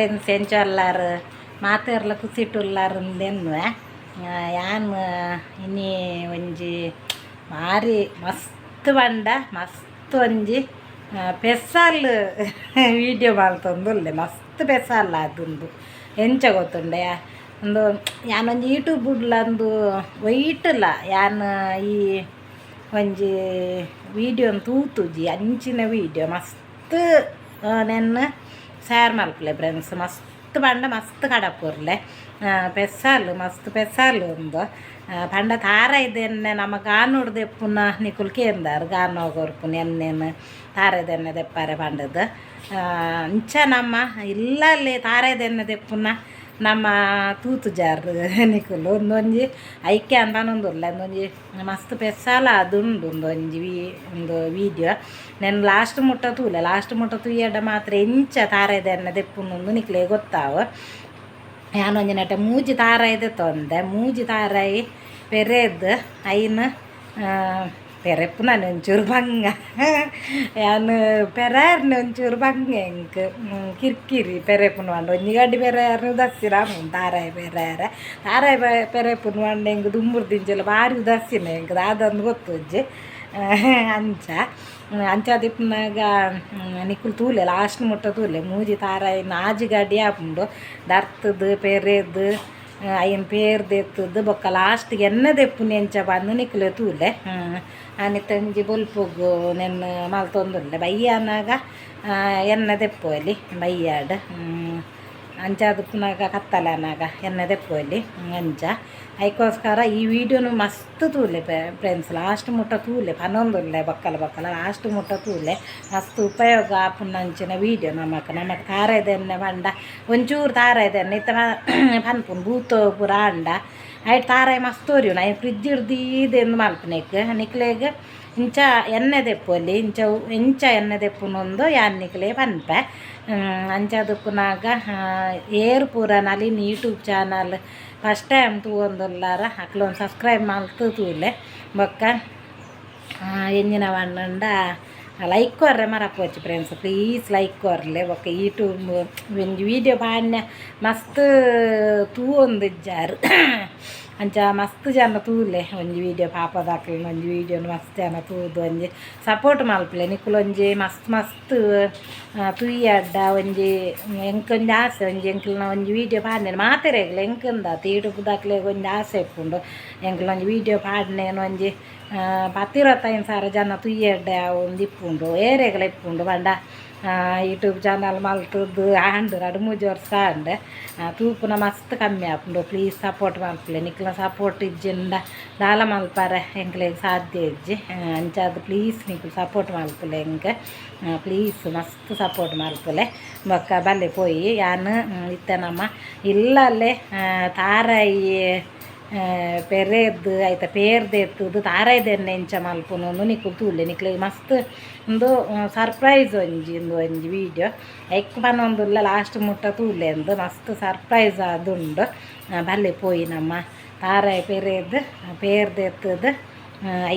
Friends ಎಂಚೊಲ್ಲಾರ್ ಮಾತೆರ್ಲ ಕುಸಿಟುಲ್ಲಾರ್ ಉಂದೆನ್ನುವೆ. ಯಾನ್ ಇನಿ ಒಂಜಿ ಬಾರಿ ಮಸ್ತ್ ಪಂಡ ಮಸ್ತ್ ಒಂಜಿ ಪೆಸಾಲ್ ವೀಡಿಯೋ ಮಲ್ತೊಂದುಲ್ಲೆ. ಮಸ್ತ್ ಪೆಸಾಲ್ ಆದುಂಡು. ಎಂಚ ಗೊತ್ತುಂಡೆ? ಉಂದು ಯಾನೊಂಜಿ ಯೂಟ್ಯೂಬ್ ಉಂದು ಒಯ್ಟುಲ ಯಾನ್ ಈ ಒಂಜಿ ವೀಡಿಯೋನ್ ತೂತುಜಿ. ಅಂಚಿನ ವೀಡಿಯೋ ಮಸ್ತ್ ನೆನ್ ಶೇರ್ ಮಲ್ಪುಲೆ ಫ್ರೆಂಡ್ಸ್. ಮಸ್ತ್ ಪಂಡ ಮಸ್ತ್ ಕಡಪುರ್ಲೆ. ಪೆಸಾಲ್ ಮಸ್ತ್ ಪೆಸಾಲ್ ಉಂದು. ಪಂಡ ತಾರಾಯಿದೆಣ್ಣೆ ನಮ ಗಾನೊಡು ದೆಪ್ಪುನ ನಿಕುಲು ಕೇಂದಾರ್, ಗಾನೊ ಕೊರ್ಪುನ ಎಣ್ಣೆನ್ ತಾರಾಯಿದೆಣ್ಣೆ ದೆಪ್ಪಾರೆ ಪಂಡದು. ಅಂಚ ನಮ್ಮ ಇಲ್ಲಲ್ಲಿ ತಾರಾಯಿದೆಣ್ಣೆ ದೆಪ್ಪುನ ನಮ್ಮ ತೂತುಜಾರ್ ನಿಕುಲು. ಉಂದೊಂಜಿ ಐಕೆ ಅಂತ ಪನೊಂದುಲ್ಲೆ. ಉಂದೊಂಜಿ ಮಸ್ತ್ ಪೆಸಾಲ ಆದುಂಡು. ಉಂದೊಂಜಿ ಉಂದು ವೀಡಿಯೋ ನೆನ್ ಲಾಸ್ಟ್ ಮುಟ್ಟ ತೂಲೆ. ಲಾಸ್ಟ್ ಮುಟ್ಟ ತೂಯಡ ಮಾತ್ರ ಎಂಚ ತಾರಾಯಿದೆಣ್ಣೆ ದೆಪ್ಪುನು ನಿಕ್ಲೆ ಗೊತ್ತಾವು. ಯಾನೊಂಜಿ ನೆಟೆ ಮೂಜಿ ತಾರಾಯಿ ದೆತ್ತೊಂದೆ. ಮೂಜಿ ತಾರಾಯಿ ಪೆರೆದ್ ಐನ್ ಪೆರೆಪ್ಪುನನೆ ಒಂಚೂರು ಬಂಗ. ಯಾನ್ ಪೆರಾರ್ನೆ ಒಂಚೂರು ಬಂಗ. ಎಂಕ್ ಕಿರ್ಕಿರಿ ಪೆರೆಪುನು ಪಂಡ. ಒಂಜಿ ಗಡ್ಡಿ ಪೆರಾರ್ನೆ ಉದಾಸಿನ ಆಪುಂಡು ತಾರಾಯಿ ಪೆರಾರೆ. ತಾರಾಯಿ ಪೆರೆಪುನು ಪಂಡ ಎಂಕ್ ದುಂಬುರ್ದಿಂಚಲ ಬಾರಿ ಉದಾಸೀನ. ಎಂಕ್ ದಾದಂದ್ ಗೊತ್ತುಜ್ಜಿ. ಅಂಚ ಅಂಚಾದಿಪ್ಪುನಗ ನಿಕುಲು ತೂಲೆ, ಲಾಸ್ಟ್ ಮುಟ್ಟ ತೂಲೆ. ಮೂಜಿ ತಾರಾಯಿ ನಾಜಿ ಗಡಿ ಆಪುಂಡು. ದರ್ತದು ಪೆರೆದ್ ಐನ್ ಪೇರ್ ದೆತ್ತದು ಬೊಕ್ಕ ಲಾಸ್ಟ್ಗೆ ಎಣ್ಣೆ ದೆಪ್ಪುನಿ ಎಂಚ ಪಂದ್ ನಿಕುಲೆ ತೂಲೆ. ಆನಿತ್ತ ಒಂಜಿ ಬೊಲ್ಪುಗು ನೆನ್ ಮಲ್ತೊಂದುಲ್ಲೆ. ಬಯ್ಯ ಆನಗ ಎಣ್ಣೆ ದೆಪ್ಪೊಲಿ ಬಯ್ಯಾಡ್. ಅಂಚಾದ್ ಉಪ್ಪುನಗ ಕತ್ತಲೆ ಆನಗ ಎಣ್ಣೆ ದೆಪ್ಪೊಲಿ ಅಂಚ. ಐಕೋಸ್ಕರ ಈ ವಿಡಿಯೋನು ಮಸ್ತ್ ತೂಲೆ ಫ್ರೆಂಡ್ಸ್. ಲಾಸ್ಟ್ ಮುಟ್ಟ ತೂಲೆ ಪನೊಂದುಲ್ಲೆ. ಬೊಕ್ಕಲ ಬೊಕ್ಕಲ ಲಾಸ್ಟ್ ಮುಟ್ಟ ತೂಲೆ. ಮಸ್ತ್ ಉಪಯೋಗ ಆಪುನಂಚಿನ ವೀಡಿಯೋ ನಮಕ್. ನಮಕ್ ತಾರಾಯಿದೆಣ್ಣೆ ಪಂಡ ಒಂಚೂರು ತಾರಾಯಿದೆಣ್ಣೆ ಇತ್ತೆ ಪನ್ಪುನು ಬೂತೊ ಪೂರ ಆಂಡ ಐಟ್ ತಾರಾಯಿ ಮಸ್ತ್ ಒರಿಯುಂಡು. ಐನ್ ಫ್ರಿಜ್ ದೀದೆಂದು ಮಲ್ಪುನೆಕ್ ನಿಕ್ಲೆಗ್ ಇಂಚ ಎಣ್ಣೆ ದೆಪ್ಪೊಲಿ. ಇಂಚ ಎಂಚ ಎಣ್ಣೆ ದೆಪ್ಪುನೊಂದು ಯಾನ್ ನಿಕ್ಲೆ ಪನ್ಪೆ. ಅಂಚಾದ್ ಉಪ್ಪುನಗ ಏರ್ ಪೂರ Nalin YouTube channel first time ತೂವೊಂದುಲ್ಲಾರ ಅಕ್ಲೊಂದು ಸಬ್ಸ್ಕ್ರೈಬ್ ಮಲ್ತ್ ತೂಲೆ. ಬೊಕ್ಕ ಎಂಜಿನ ಪಂಡ ಲೈಕ್ ಕೊರ್ರೆ ಮರಪೊಚ್ಚಿ ಫ್ರೆಂಡ್ಸ್. ಪ್ಲೀಸ್ ಲೈಕ್ ಕೊರ್ಲೆ. ಬೊಕ್ಕ ಯೂಟ್ಯೂಬ್ ಒಂಜಿ ವೀಡಿಯೋ ಪಾಡ್ನ ಮಸ್ತ್ ತೂವೊಂದಿಜ್ಜಾರ್. ಅಂಚ ಮಸ್ತ್ ಜನ ತೂಲೆ. ಒಂಜಿ ವೀಡಿಯೋ ಪಾಪದಾಕ್ಲೆನ ಒಂಜಿ ವೀಡಿಯೋನು ಮಸ್ತ್ ಜನ ತೂದು ಒಂಜಿ ಸಪೋರ್ಟ್ ಮಲ್ಪುಲೆ. ನಿಕುಲೊಂಜಿ ಮಸ್ತ್ ಮಸ್ತ್ ತೂಯಡ್ಡ ಒಂಜಿ ಎಂಕೊಂಜಿ ಆಸೆ. ಒಂಜಿ ಎಂಕ್ಲೆನ ಒಂಜಿ ವೀಡಿಯೋ ಪಾಡ್ನೇನು ಮಾತೆರೆಗ್ಲ ಎಂಕಂದಾತ್ ಯೂಟ್ಯೂಬ್ದಕ್ಲೆಗ್ ಒಂಜಿ ಆಸೆ ಇಪ್ಪುಂಡು. ಎಂಕ್ಲೊಂಜಿ ವೀಡಿಯೋ ಪಾಡ್ನೇನು ಒಂಜಿ 10-25 ಸಾವಿರ ಜನ ತೂಯೆಡ್ಡ ಒಂದು ಇಪ್ಪುಂಡು, ಏರೆಗ್ಲ ಇಪ್ಪುಂಡು. ಪಂಡ ಯೂಟ್ಯೂಬ್ ಚಾನಲ್ ಮಲ್ತುದು ಆಂಡ್ 2-3 ವರ್ಷ ಆಂಡ್. ತೂಪುನ ಮಸ್ತ್ ಕಮ್ಮಿ ಆಪುಂಡು. ಪ್ಲೀಸ್ ಸಪೋರ್ಟ್ ಮಲ್ಪುಲೆ. ನಿಕ್ಲ್ನ ಸಪೋರ್ಟ್ ಇಜ್ಜಿಂಡ ದಾಲ ಮಲ್ಪರೆ ಎಂಕ್ಲೆಗ್ ಸಾಧ್ಯ ಇಜ್ಜಿ. ಅಂಚಾದ್ ಪ್ಲೀಸ್ ನಿಕುಲು ಸಪೋರ್ಟ್ ಮಲ್ಪುಲೆ ಎಂಕ್. ಪ್ಲೀಸ್ ಮಸ್ತ್ ಸಪೋರ್ಟ್ ಮಲ್ಪುಲೆ. ಬೊಕ್ಕ ಬಲ್ಲೆ ಪೋಯಿ. ಯಾನ್ ಇತ್ತೆ ನಮ್ಮ ಇಲ್ಲಲ್ಲೇ ತಾರಾಯಿ ಪೆರೆದ್ ಐತ ಪೇರ್ ದೆತ್ತುದು ತಾರಾಯಿದೆಣ್ಣೆ ಎಂಚ ಮಲ್ಪುನು ನಿಕುಲು ತೂಲೆ. ನಿಕ್ಲೆಗ್ ಮಸ್ತ್ ಉಂದು ಸರ್ಪ್ರೈಸ್ ಒಂಜಿ. ಉಂದು ಒಂಜಿ ವೀಡಿಯೋ ಐಕ್ ಪನೊಂದುಲ್ಲ ಲಾಸ್ಟ್ ಮುಟ್ಟ ತೂಲೆ ಅಂದ್. ಮಸ್ತ್ ಸರ್ಪ್ರೈಸ್ ಆದುಂಡು. ಬಲ್ಲೆ ಪೋಯಿ ನಮ್ಮ ತಾರಾಯಿ ಪೆರೆದ್ ಪೇರ್ ದೆತ್ತುದು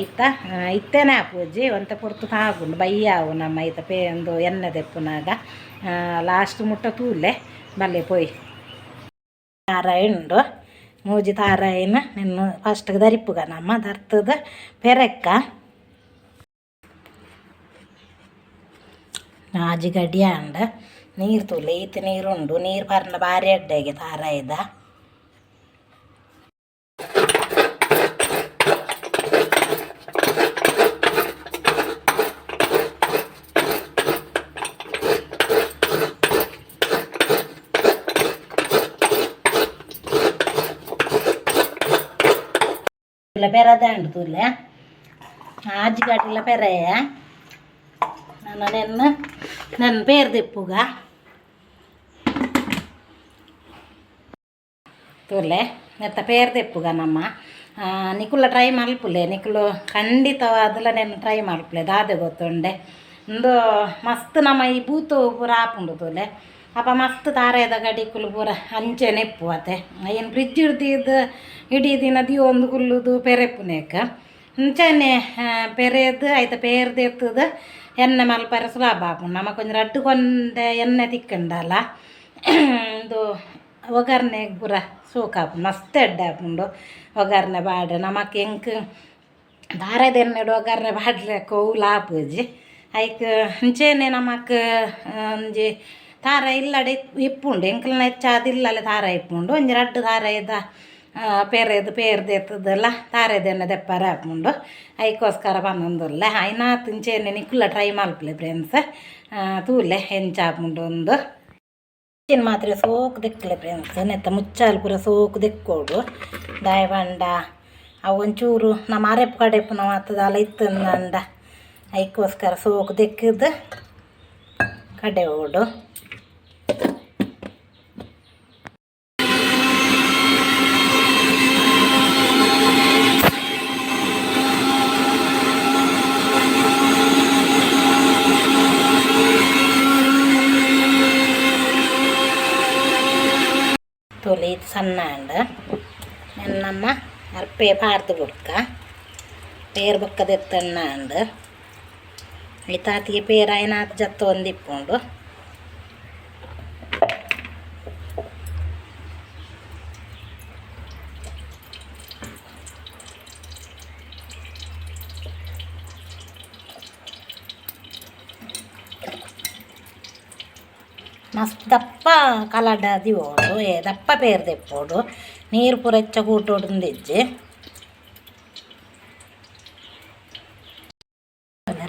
ಐತ ಇತ್ತೆನೆ ಆಪುಜಿ, ಒಂತೆ ಪೊರ್ತು ತಾಗುಂಡು. ಬಯ್ಯ ಆವು ನಮ್ಮ ಐತ ಪೇ ಉಂದು ಎಣ್ಣೆ ದೆಪ್ಪುನಗ. ಲಾಸ್ಟ್ ಮುಟ್ಟ ತೂಲೆ. ಬಲ್ಲೆ ಪೋಯಿ. ತಾರಾಯಿ ಉಂಡು. ಮೂಜಿ ತಾರಾಯಿನ ನಿನ್ನ ಫಸ್ಟ್ಗೆ ದರಿಪುಗ ನಮ್ಮ. ದರ್ತದ ಪೆರೆಕ್ಕ. ನಾಜಿ ಗಡಿ ಆಂಡ್. ನೀರು ತೂಲೆ, ಈತ್ ನೀರುಂಡು. ನೀರು ಪರ್ಂಡ ಬಾರಿ ಎಡ್ಡೆಗೆ ತಾರಾಯಿದ. ಪೆರದಾಂಡ್ ತೂಲೆ. ಆಜಿ ಗಡಿಲ ಪೆರೆಯ. ನಾನು ನೆನ್ನ ನೆನ್ ಪೇರ್ ದೆಪ್ಪುಗ. ತೂಲೆ, ನೆತ್ತ ಪೇರ್ ದೆಪ್ಪುಗ ನಮ್ಮ. ನಿಕುಲ ಟ್ರೈ ಮಲ್ಪುಲೆ. ನಿಕುಲು ಖಂಡಿತವಾದಲ ನೆನ್ ಟ್ರೈ ಮಲ್ಪುಲೆ. ದಾದೆ ಗೊತ್ತುಂಡೆ? ಉಂದು ಮಸ್ತ್ ನಮ್ಮ ಈ ಬೂತು ಪೂರ ಆಪುಂಡು ತೂಲೆ. ಅಪ ಮಸ್ತ್ ತಾರಾಯಿದ ಗಡಿಕುಲು ಪೂರ ಅಂಚೆನೆ ಇಪ್ಪು ಅತೆ. ಐನ್ ಫ್ರಿಜ್ ದೀದ್ ಇಡೀ ದಿನ ದೀವೊಂದು ಕುಲ್ಲುದು ಪೆರೆಪುನೇಕ. ಅಂಚನೆ ಪೆರೆದ್ ಐತ ಪೇರ್ ದೆತ್ತುದು ಎಣ್ಣೆ ಮಲ್ಪರೆ ಸುಲಭ ಆಪುಂಡು. ನಮಕ್ ಒಂಜಿ ರಡ್ಡ್ ಕೊಂಡೆ ಎಣ್ಣೆ ತಿಕ್ಕುಂಡಲ್ಲ. ಉಂದು ಒಗ್ಗರ್ಣೆಗ್ ಪೂರ ಸೋಕಾಪುಂಡು ಮಸ್ತ್ ಎಡ್ಡೆ ಆಪುಂಡು ಒಗ್ಗರ್ಣೆ ಪಾಡ್ ನಮಕ್ ಎಂಕ್ ದಾರೆದ ಎಣ್ಣೆಡ್ ಒಗ್ಗರ್ಣೆ ಪಾಡ್ಲೆಕ್ಕ ಒವ್ಲ ಆಪುಜಿ ಐಕ್ ಅಂಚೆನೆ ನಮಕ್ ಒಂಜಿ ತಾರ ಇಲ್ಲಡೆ ಇಪ್ಪುಂಡು ಎಂಕಲ್ನ ಹೆಚ್ಚಾದ್ ಇಲ್ಲಲೆ ತಾರ ಇಪ್ಪುಂಡು ಒಂಜಿ ರಡ್ಡ್ ತಾರಾಯಿದ ಪೇರೆದ್ ಪೇರ್ ದೆತ್ತದೆಲ್ಲ ತಾರೆದ ಎಣ್ಣೆ ದೆಪ್ಪರೆ ಆಪುಂಡು ಐಕೋಸ್ಕರ ಪನೊಂದುಲ್ಲೆ ಆಯ್ನಾತ್ ಇಂಚೆನೆ ನಿಕುಲ್ಲ ಟ್ರೈ ಮಲ್ಪುಲೆ ಫ್ರೆಂಡ್ಸ್ ತೂಲೆ ಎಂಚ ಆಪುಂಡು ಉಂದು ಮಾತ್ರ ಸೋಕು ದೆಕ್ಕಲೆ ಫ್ರೆಂಡ್ಸ್ ನೆತ್ತ ಮುಚ್ಚಾಲ್ ಪೂರ ಸೋಕು ದೆಕ್ಕೋಡು ದಾಯೆ ಪಂಡ ಅವು ಒಂಚೂರು ನಮ್ಮ ಅರೆಪು ಕಡೆಪುನ ಮಾತ ದಾಲ ಇತ್ತಂದ ಐಕೋಸ್ಕರ ಸೋಕು ದೆಕ್ಕದು ಕಡೆವೋಡು. ತೂಲೆ ಇದು ಸಣ್ಣ ಆಂಡ್ ನಮ್ಮ ಅರ್ಪೆ ಪಾರ್ದು ಬುಡ್ಕ ಪೇರ್ ಬೊಕ್ಕ ದೆತ್ತಣ್ಣ ಆಂಡ್ ಈ ತಾತಿಗೆ ಪೇರ್ ಆಯ್ನಾತ್ ಜತ್ತೊಂದಿಪ್ಪುಂಡು. ಮಸ್ತ್ ದಪ್ಪ ಕಲಡ ದಿವೋಡು ದಪ್ಪ ಪೇರ್ ದೆಪ್ಪೋಡು ನೀರು ಪೂರ ಹೆಚ್ಚ ಕೂಟೋಡು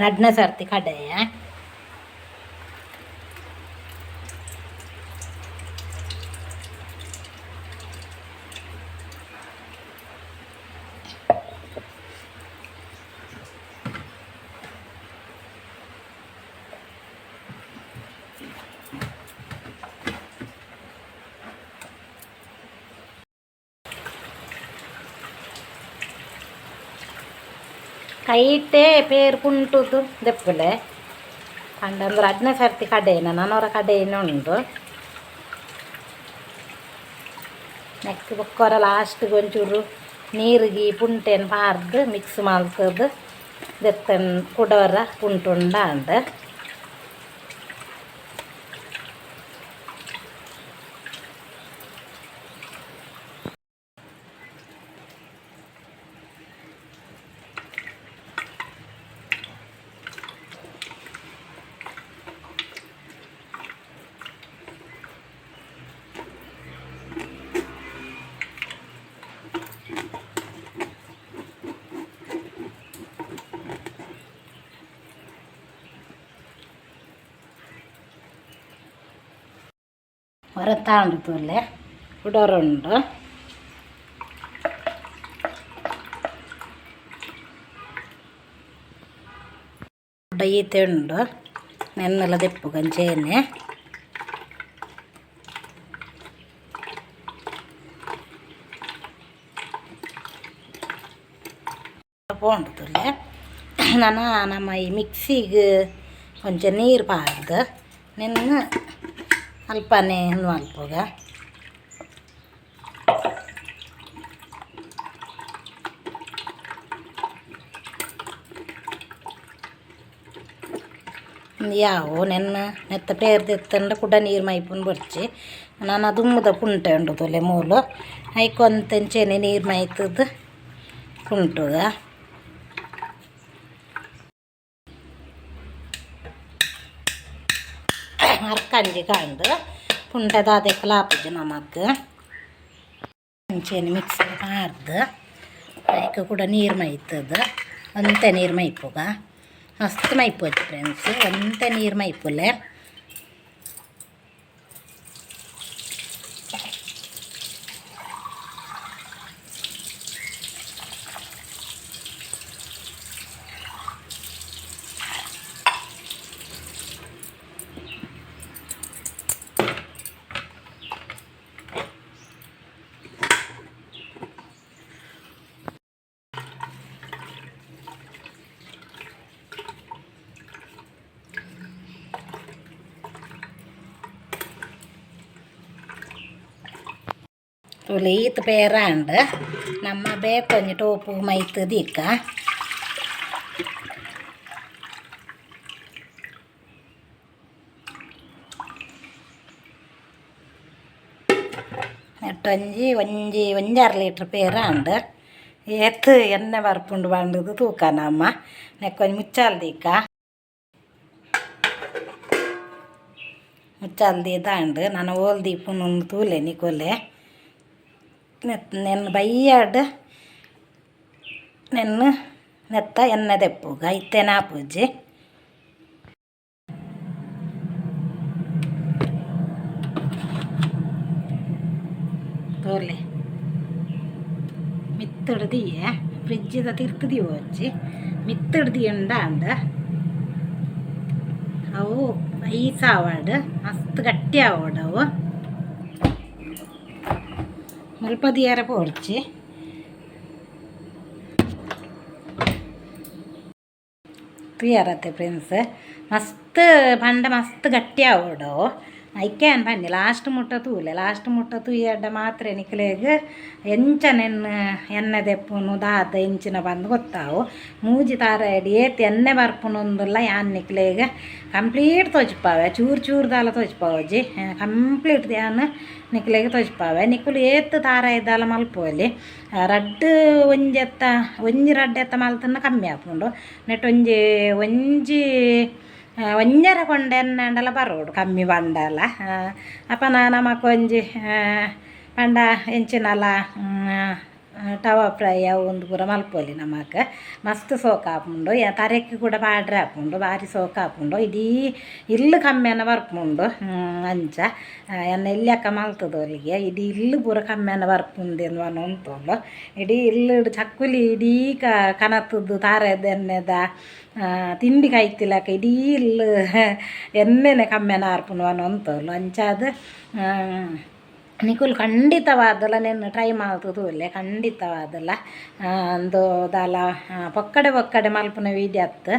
ರಡ್ನ ಸರ್ತಿ ಕಡೆಯ ಕೈಟೇ ಪೇರ್ ಪುಂಟುದು ದೆಪ್ಪುಲೆ ಪಂಡ ಅಂದ್ರೆ ರಡ್ನ ಸರ್ತಿ ಕಡೆಯಿನ ನನೊರ ಕಡೆಯಿನ ಉಂಡು ನೆಕ್ಕ್ ಬೊಕ್ಕೊರ ಲಾಸ್ಟ್ಗೆ ಒಂಚೂರು ನೀರಿಗೆ ಪುಂಟೆನ್ ಪಾರ್ದ್ ಮಿಕ್ಸ್ ಮಲ್ತುದು ದೆತ್ತನ್ ಕುಡೊರ ಪುಂಟುಂಡ ಅಂದ್. ಒರತಾಂಡು ತೂಲೆ ಕುಡೊರ ಉಂಡು. ಕುಡ ಈತೆ ಉಂಡು ನೆನ್ನೆಲ ದೆಪ್ಪುಗ ಅಂಚೆನೆ. ಪೋಂಡು ತೂಲೆ ನನ ನಮ್ಮ ಈ ಮಿಕ್ಸಿಗ್ ಒಂಚ ನೀರು ಪಾರ್ದ್ ನೆನ್ನ ಅಲ್ಪನೆ ಉಂದು ಮಲ್ಪುಗ. ಯಾವು ನೆನ್ನ ನೆತ್ತ ಪೇರ್ ದೆತ್ತಂಡ ಕುಡ ನೀರು ಮೈಪುನು ಬೊಡ್ಚಿ ನನ ದುಂಬುದ ಪುಂಟೆ ಉಂಡು ತೂಲೆ ಮೂಲು ಐಕ್ ಒಂತೆ ಅಂಚೆನೆ ನೀರು ಮೈತುದು ಪುಂಟುಗ. ಅರ್ಕಂಜಿ ಕಾಂಡ್ ಪುಂಟೆ ದಾದೆಕ್ಲ ಆಪುಜಿ ನಮಕ್ ಅಂಚೆನೆ ಮಿಕ್ಸಿ ಪಾರ್ದ್ ಐಕ್ ಕೂಡ ನೀರು ಮೈತುದು ಒಂತೆ ನೀರು ಮೈಪುಗ ಮಸ್ತ್ ಮೈಪೊಚ್ಚಿ ಫ್ರೆಂಡ್ಸ್ ಒಂತೆ ನೀರು ಮೈಪುಲೆ. ತೂಲೆ ಈತ್ ಪೇರಾಂಡ್ ನಮ್ಮ ಬೇಕೊಂಜಿ ಟೋಪು ಮೈತ್ ದೀಕ. ನೆಟ್ ಒಂಜಿ ಒಂಜಿ ಒಂಜಾರು ಲೀಟ್ರ್ ಪೇರು ಆಂಡ್. ಏತ್ ಎಣ್ಣೆ ಬರ್ಪುಂಡು ಪಂಡುದು ತೂಕ ನಮ್ಮ. ನೆಕ್ಕೊಂಜಿ ಮುಚ್ಚಾಲ್ ದೀಕ. ಮುಚ್ಚಾಲ್ ದೀದಾಂಡ್. ನನ ಓಲ್ ದೀಪುನು ತೂಲೆ ನಿಕೋಲೆ. ನೆನ್ ಬಯ್ಯಾಡ್ ನೆನ್ ನೆತ್ತ ಎಣ್ಣೆ ದೆಪ್ಪುಗ. ಇತ್ತೆನ ಆಪುಜಿ. ತೋಲೆ, ಮಿತ್ತಡ್ ದೀಯೆ. ಫ್ರಿಜ್ಜಿದ ತಿರ್ತ್ ದೀವೊಂಜಿ. ಮಿತ್ತಡ್ ದೀಯಂಡ ಅಂಡ ಅವು ಐಸ್ ಆವಡ್, ಮಸ್ತ್ ಗಟ್ಟಿ ಆವಡ್. ಅವು ಮುಲ್ಪ ದೀಯರೆ ಪೋಡ್ಚಿ. ತೂಯರತ್ತೆ ಫ್ರೆಂಡ್ಸ್, ಮಸ್ತ್ ಪಂಡ ಮಸ್ತ್ ಗಟ್ಟಿ ಆವೊಡು. ಐಕೆ ಯಾನ್ ಪನ್ನಿ, ಲಾಸ್ಟ್ ಮುಟ್ಟ ತೂಲೆ. ಲಾಸ್ಟ್ ಮುಟ್ಟ ತೂಯಡ್ಡ ಮಾತ್ರ ನಿಕ್ಲೆಗ್ ಎಂಚ ನೆನ್ ಎಣ್ಣೆ ದೆಪ್ಪುನು, ದಾದ ಎಂಚಿನ ಪಂದ್ ಗೊತ್ತಾವು. ಮೂಜಿ ತಾರಾಯಿಡ್ ಏತ್ ಎಣ್ಣೆ ಬರ್ಪುನುಂದುಲ್ಲ ಯಾನ್ ನಿಕ್ಲೆಗ್ ಕಂಪ್ಲೀಟ್ ತೋಜಿಪಾವೆ. ಚೂರು ಚೂರು ದಾಲ ತೋಜಿಪಾವೊಜಿ, ಕಂಪ್ಲೀಟ್ ಯಾನ್ ನಿಕ್ಲೆಗ್ ತೋಜಿಪಾವೆ. ನಿಕುಲು ಏತ್ ತಾರಾಯಿ ದಾಲ ಮಲ್ಪೊಲಿ. ರಡ್ಡ್ ಒಂಜೆತ್ತ, ಒಂಜಿ ರಡ್ಡ್ ಎತ್ತ ಮಲ್ತುಂಡ ಕಮ್ಮಿ ಆಪುಂಡು. ನೆಟ್ ಒಂಜಿ ಒಂಜಿ ಒಂಜರೆ ಕೊಂಡೆ ಎಣ್ಣೆ ಆಂಡಲ ಬರೋಡು ಕಮ್ಮಿ ಪಂಡಲ. ಅಪನ ನಮಕ್ ಒಂಜಿ ಪಂಡ ಎಂಚಿನಲ ತವಾ ಫ್ರೈ ಅವು ಉಂದು ಪೂರ ಮಲ್ಪೊಲಿ. ನಮಕ್ ಮಸ್ತ್ ಸೋಕು ಆಪುಂಡು. ತರೆಕ್ ಕೂಡ ಪಾಡ್ರೆ ಆಪುಂಡು. ಬಾರಿ ಸೋಕು ಆಪುಂಡು. ಇಡೀ ಇಲ್ಲ್ ಕಮ್ಮೆನ ಬರ್ಪುಂಡು. ಅಂಚ ಎನ್ನ ಎಲ್ಯಕ್ಕ ಮಲ್ತದೊಲಿಗೆ, ಇಡೀ ಇಲ್ಲ್ ಪೂರ ಕಮ್ಮೆನ ಬರ್ಪುಂಡು ಪನೊಂತೊಲು. ಇಡೀ ಇಲ್ಲ್ ಚಕ್ಕುಲಿ ಇಡೀ ಕನತುದು ತಾರೆದ ಎಣ್ಣೆದ ತಿಂಡಿ ಕಾಯ್ತಿಲಕ ಇಡೀ ಇಲ್ಲ್ ಎಣ್ಣೆನೆ ಕಮ್ಮೆನ ಆರ್ಪುಂಡು ಪನೊಂತೊಲು. ಅಂಚಾದ್ ನಿಕುಲು ಖಂಡಿತವಾದಲ ನೆನ್ ಟ್ರೈ ಮಲ್ತ್ ತೂಲೆ. ಖಂಡಿತವಾದಲ ಅಂದು ದಾಲ ಪೊಕ್ಕಡೆ ಪೊಕ್ಕಡೆ ಮಲ್ಪುನ ವೀಡಿಯೋ ಅತ್ತ್.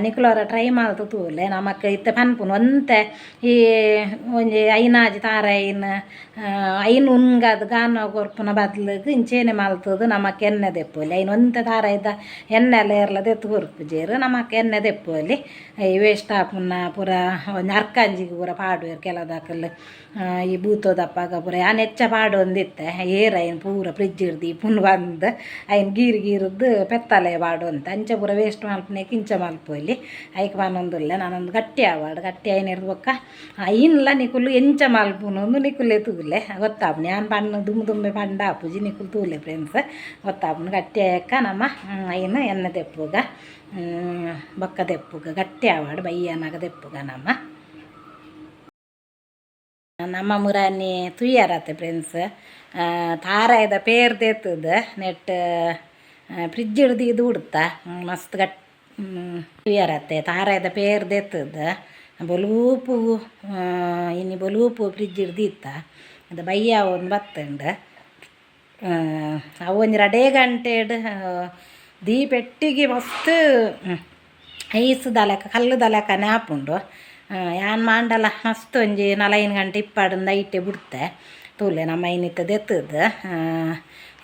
ನಿಕುಲು ಒರ ಟ್ರೈ ಮಲ್ತ್ ತೂಲೆ. ನಮಕ್ ಇತ್ತೆ ಪನ್ಪುನು ಒಂತೆ ಈ ಒಂಜಿ ಐನಾಜಿ ತಾರಾಯಿನ್ ಐನ್ ಉನ್ಗದ್ ಗಾನ ಕೊರ್ಪುನ ಬದ್ಲಿಗ್ ಇಂಚೆನೆ ಮಲ್ತುದು ನಮಕ್ ಎಣ್ಣೆ ದೆಪ್ಪೊಲಿ. ಐನ್ ಒಂತೆ ತಾರಾಯಿದ ಎಣ್ಣೆ ಏರ್ಲ ದೆತ್ತ್ ಕೊರ್ಪುಜೆರ್. ನಮಕ್ ಎಣ್ಣೆ ದೆಪ್ಪೊಲಿ. ಈ ವೇಸ್ಟ್ ಆಪುನ ಪೂರ ಒಂಜಿ ಅರ್ಕಂಜಿಗ್ ಪೂರ ಪಾಡುವೆರ್ ಕೆಲದಕುಲು. ಈ ಭೂತದಪ್ಪಗ ಪೂರ ಯಾನ್ ಹೆಚ್ಚ ಪಾಡೊಂದಿತ್ತೆ. ಏರ್ ಐನ್ ಪೂರ ಫ್ರಿಜ್ ದೀಪುನು ಪಂದ್ ಐನ್ ಗೀರು ಗೀರುದು ಪೆತ್ತಲೆ ಪಾಡೊಂತೆ. ಅಂಚ ಪೂರ ವೇಸ್ಟ್ ಮಲ್ಪುನೆಕ್ ಇಂಚ ಮಲ್ಪೊಲಿ. ಐಕ್ ಪನೊಂದುಲ್ಲೆ. ನಾನೊಂದು ಗಟ್ಟಿ ಆವಡ್. ಗಟ್ಟಿ ಆಯಿನೆರ್ದ್ ಬೊಕ್ಕ ಐನ್ಲ ನಿಕುಲು ಎಂಚ ಮಲ್ಪುನು ನಿಕುಲೆ ತೂಲೆ, ಗೊತ್ತಾಪುಂಡು. ಯಾನ್ ಪಣ್ಣು ದುಂಬು ದುಂಬೆ ಪಂಡ ಆಪುಜಿ. ನಿಕುಲು ತೂಲೆ ಫ್ರೆಂಡ್ಸ್, ಗೊತ್ತಾಪುಂಡು. ಗಟ್ಟಿ ಆಯಕ್ಕ ನಮ ಐನ್ ಎಣ್ಣೆ ದೆಪ್ಪುಗ. ಬೊಕ್ಕ ದೆಪ್ಪುಗ. ಗಟ್ಟಿ ಆವಡ್, ಬಯ್ಯನಾಗ ದೆಪ್ಪುಗ ನಮ. ನಮ್ಮ ಮುರಾನಿ ತೂಯರತ್ತೆ ಫ್ರೆಂಡ್ಸ್, ತಾರಾಯಿದ ಪೇರ್ ದೇತದ ನೆಟ್ ಫ್ರಿಜ್ ದೀದ್ ಉಡ್ತ ಮಸ್ತ್ ಗಟ್ ತೂಯರತ್ತೆ. ತಾರಾಯಿದ ಪೇರ್ ದೇತದ ಬೊಲೂಪು ಇನಿ ಬೊಲೂಪು ಫ್ರಿಜ್ ದೀತ. ಅದು ಬಯ್ಯ ಒಂದು ಬತ್ತುಂಡು. ಅವು ಒಂಜಿ ರಡೇ ಗಂಟೆಡ್ ದೀಪೆಟ್ಟಿಗೆ ಮಸ್ತ್ ಐಸ್ ಲೆಕ್ಕ, ಕಲ್ಲುದ ಲೆಕ್ಕನೆ ಆಪುಂಡು. ಯಾನ್ ಮಾಂಡಲ ಮಸ್ತ್ ಒಂಜಿ ನಾಲೈನ್ ಗಂಟೆ ಇಪ್ಪಾಡುಂದು ಐಟೆ ಬುಡ್ತೆ. ತೂಲೆ, ನಮ್ಮ ಐನಿತ್ತ ದೆತ್ತದ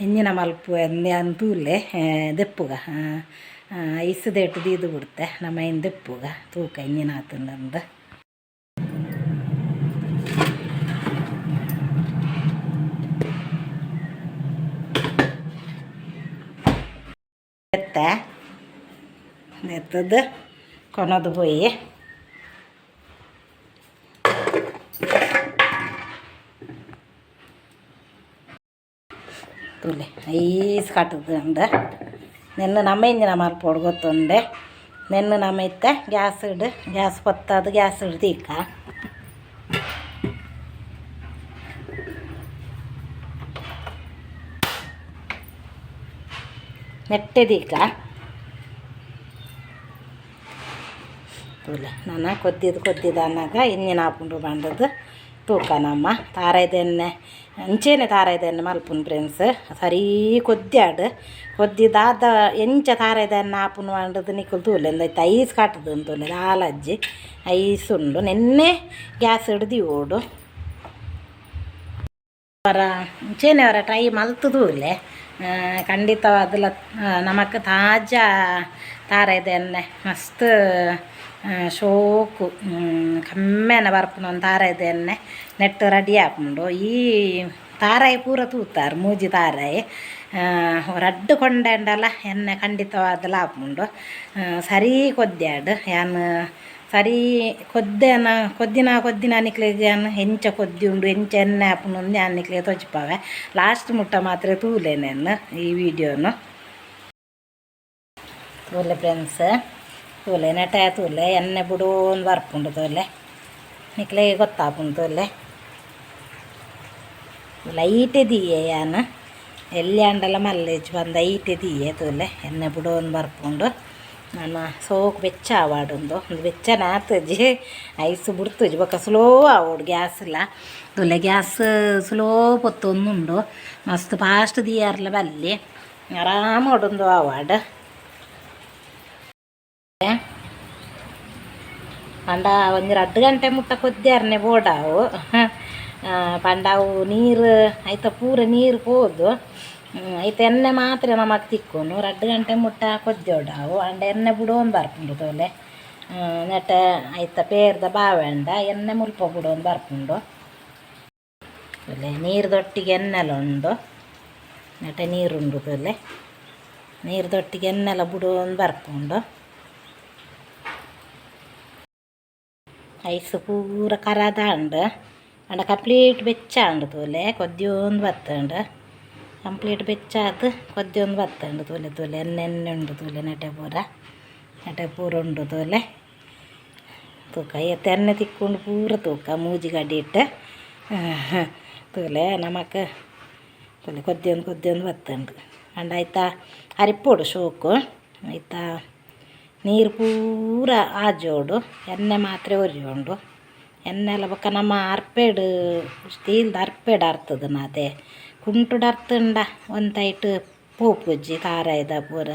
ಎಂಜಿನ ಮಲ್ಪು ಯಾನ್ ತೂಲೆ. ದೆಪ್ಪುಗ. ಐಸ್ ದೇಟ್ ದೀದು ಬಿಡ್ತೆ. ನಮ್ಮ ಐನ್ ದೆಪ್ಪುಗ, ತೂಕ ಎಂಜಿನ ಆತುಂಡು. ದೆತ್ತೆ, ದೆತ್ತದು ಕೊನೊದು ಪೋಯಿ. ತೂಲೆ, ಐಸ್ ಕಟ್ಟುದುಂಡು. ನೆನ್ನೆ ನಮ್ಮ ಇಂಜಿನ ಮಲ್ಪೊಡು ಗೊತ್ತುಂಡೆ. ನೆನ್ನೆ ನಮ್ಮ ಇತ್ತೆ ಗ್ಯಾಸ್ ಇಡು, ಗ್ಯಾಸ್ ಪೊತ್ತಾದ್ ಗ್ಯಾಸ್ ಇಡು ದೀಕ. ನೆಟ್ಟೆ ದೀಕ. ತೂಲೆ, ನನ ಕೊದ್ದಿದ್ದು ಕೊದ್ದಿದ್ದು ಅನ್ನಾಗ ಇಂಜಿನ ಆಪುಂಡು ಪಂಡದು ತೂಕ. ನಮ್ಮ ತಾರಾಯ್ದ ಎಣ್ಣೆ ಅಂಚೆನೆ ತಾರಾಯ್ದ ಎಣ್ಣೆ ಮಲ್ಪುನು ಫ್ರೆಂಡ್ಸ್. ಸರಿ ಕೊದ್ಯಾಡ್ ಕೊದ್ದಿದಾದ ಎಂಚ ತಾರಾಯ್ದ ಎಣ್ಣೆ ಆಪುನು ಪಂಡದು ನಿಕುಲು ತೂಲೆ. ಐತೆ ಐಸ್ ಕಟ್ಟುದು ತೂಲೆ, ದಾಲಜ್ಜಿ ಐಸ್ ಉಂಡು. ನೆನ್ನೆ ಗ್ಯಾಸ್ ಹಿಡ್ದು ದೀವೊಡು. ಅವರ ಅಂಚೆನೆ ಅವರ ಟ್ರೈ ಮಲ್ತ್ ತೂಲೆ. ಖಂಡಿತವಾದಲ ನಮಕ್ ತಾಜಾ ತಾರಾಯ್ದ ಎಣ್ಣೆ ಮಸ್ತ್. ಶೋಕು ಕಮ್ಮೆನ ಬರ್ಪುನ ತಾರಾಯ್ದ ಎಣ್ಣೆ ನೆಟ್ ರೆಡಿ ಆಪುಂಡು. ಈ ತಾರಾಯಿ ಪೂರ ತೂತಾರ್ ಮೂಜಿ ತಾರಾಯಿ ರಡ್ಡ್ ಕೊಂಡಂಡಲ ಎಣ್ಣೆ ಖಂಡಿತವಾದಲ ಆಪುಂಡು. ಸರಿ ಕೊದ್ಯಾಡ್ ಯಾನ್ ಸರಿ ಕೊದ್ದೆನ ಕೊದ್ದಿನ ಕೊದ್ದಿನ ನಿಕ್ಲೆಗ್ ಯಾನ್ ಎಂಚ ಕೊದ್ದಿ ಉಂಡು ಎಂಚ ಎಣ್ಣೆ ಆಪುಂಡು ಯಾನ್ ನಿಕ್ಲೆಗ್ ತೋಜಿಪಾವೆ. ಲಾಸ್ಟ್ ಮುಟ್ಟ ಮಾತ್ರ ತೂಲೆ ನೆನ್ ಈ ವಿಡಿಯೋನು. ತೂಲೆ ಫ್ರೆಂಡ್ಸ್, ತೂಲೆ ನೆಟ ತೂಲೆ ಎಣ್ಣೆ ಬುಡೋಂದು ಬರ್ಪುಂಡು ತೂಲೆ, ನಿಕ್ಲೆಗ್ ಗೊತ್ತಾಪುಂಡು ತೂಲೆ. ಲೈಟ್ ದೀಯೆ ಯಾನ್ ಎಲ್ಲಿ ಆಂಡಲ ಮಲ್ಲೆಜ್ ಬಂದ ಐಟೆ ದೀಯೆ ತೂಲೆ ಎಣ್ಣೆ ಬುಡೋಂದು ಬರ್ಪುಂಡು. ನನ ಸೋಕು ಬೆಚ್ಚ ಆವಾಡುಂದು ಒಂದು ಬೆಚ್ಚನ ಆತುಜಿ, ಐಸ್ ಬುಡ್ತುಜಿ ಬೊಕ್ಕ ಸ್ಲೋ ಆವೊಡು ಗ್ಯಾಸ್ಲ. ತೂಲೆ ಗ್ಯಾಸ್ ಸ್ಲೋ ಪೊತ್ತೊಂದುಂಡು, ಮಸ್ತ್ ಫಾಸ್ಟ್ ದೀಯಾರ್ಲ ಬಲ್ಲಿ, ಆರಾಮೊಡುಂದು ಆವಾಡ್. ಪಂಡ ಒಂಜಿ ರಡ್ಡ್ ಗಂಟೆ ಮುಟ್ಟ ಕೊದ್ಯಾರ್ನೆ ಬೋಡಾವು. ಪಂಡ ಅವು ನೀರು ಐತ ಪೂರ ನೀರು ಪೋದು ಐತ ಎಣ್ಣೆ ಮಾತ್ರ ನಮಕ್ ತಿಕ್ಕುನು. ರಡ್ಡ್ ಗಂಟೆ ಮುಟ್ಟ ಕೊದ್ಯೋಡಾವು. ಆಂಡ ಎಣ್ಣೆ ಬುಡೋಂದು ಬರ್ಪುಂಡು ತೋಲೆ. ನೆಟ ಐತ ಪೇರ್ದ ಬಾವೆಂಡ ಎಣ್ಣೆ ಮುಲ್ಪ ಬುಡೋಂದು ಬರ್ಪುಂಡು. ತೋಲೆ ನೀರ್ದೊಟ್ಟಿಗೆ ಎಣ್ಣೆಲ ಉಂಡು, ನೆಟ ನೀರುಂಡು ತೋಲೆ, ನೀರ್ದೊಟ್ಟಿಗೆ ಎಣ್ಣೆಲ ಬುಡೋಂದು ಬರ್ಪುಂಡು. ಐಸ್ ಪೂರ ಕರಾದಾಂಡ್, ಆಂಡ ಕಂಪ್ಲೀಟ್ ಬೆಚ್ಚ ಆಂಡ್ ತೋಲೆ, ಕೊದ್ಯೋಂದು ಬತ್ತಂಡ್. ಕಂಪ್ಲೀಟ್ ಬೆಚ್ಚ ಆದ್ ಕೊದ್ಯೋಂದು ಬತ್ತಂಡ್ ತೋಲೆ. ತೋಲೆ ಎಣ್ಣೆ ಎಣ್ಣೆ ಉಂಡು ತೋಲೆ, ನೆಟೆ ಪೂರ ನೆಟೆ ಪೂರ ಉಂಡು ತೋಲೆ. ತೂಕ ಏತ್ ಎಣ್ಣೆ ತಿಕ್ಕುಂಡು ಪೂರ ತೂಕ ಮೂಜಿ ಗಡಿಟ್ ತೂಲೆ ನಮಕ್. ತೂಲೆ ಕೊದ್ಯೋಂದು ಕೊದ್ಯೋಂದು ಬತ್ತಂಡ್. ಆಂಡ ಐತ ಅರಿಪೊಡು ಶೋಕು, ಐತ ನೀರು ಪೂರ ಆಜೋಡು, ಎಣ್ಣೆ ಮಾತ್ರ ಒರಿಯುಂಡು. ಎಣ್ಣೆಲ ಬೊಕ್ಕ ನಮ್ಮ ಅರ್ಪೆಡ್ ಸ್ಟೀಲ್ದ ಅರ್ಪೆಡ್ ಅರ್ತದ ನಾತೆ, ಕುಂಟುಡು ಅರ್ತುಂಡ ಒಂತೈಟ್ ಪೋಪುಜಿ. ತಾರಾಯ್ದ ಪೂರ